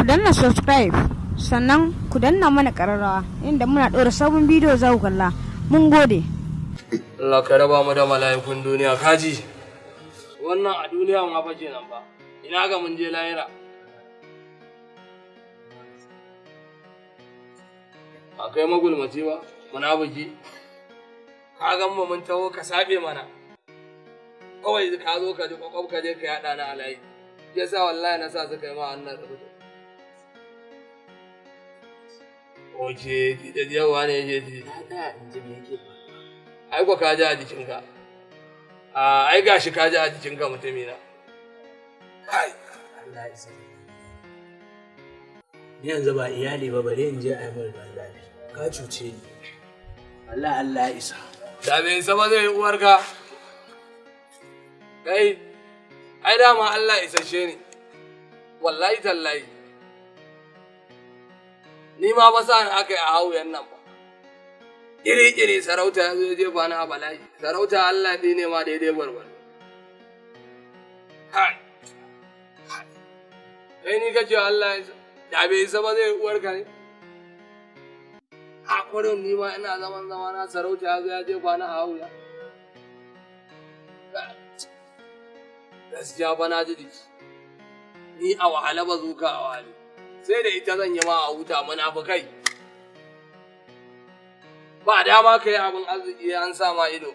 Ku danna subscribe, sannan ku danna mana ƙararrawa inda muna ɗora sabon bidiyo za ku kalla. Mun gode. Allah ka raba mu da mala'ikun duniya, kaji. Wannan a duniya ma fa kenan ba. Ina ga mun je lahira. A kai magulmaci ba, munafiki. Ka gan mu mun taho ka sabe mana. Kawai ka zo ka ji kwakwab ka je ka yaɗa na alayi. Yasa wallahi na sa suka yi ma annan rubutu. Oke, da yawa ne yake ji. Na tsaya in ji me yake faruwa. Ai ko ka ji a jikinka. A ai gashi ka ji a jikinka, mutumina. Kai. Allah ya isa. Ni yanzu ba iyali ba, bare in je a yi min ruwan zafi. Ka cuce ni. Allah, Allah ya isa. Da bai isa ba zai yi uwarka. Kai, ai dama Allah isasshe ne. Wallahi tallahi. Ni ma ba sa ni aka yi a hauyan nan ba. Iri-iri sarauta ya zo ya jefa ni a bala'i. Sarauta, Allah ɗi ne ma daidai gwargwado. Kai. Kai ni kace Allah ya isa. Da bai isa ba zai yi uwarka ne. A kurin ni ma ina zaman zama na, sarauta ya zo ya jefa ni a hauya. Gaskiya ba na ji jiki. Ni a wahala ba zuka a wahale. Sai da ita zan yi ma a huta, munafukai. Ba dama ka yi abin arziki an sa ma ido.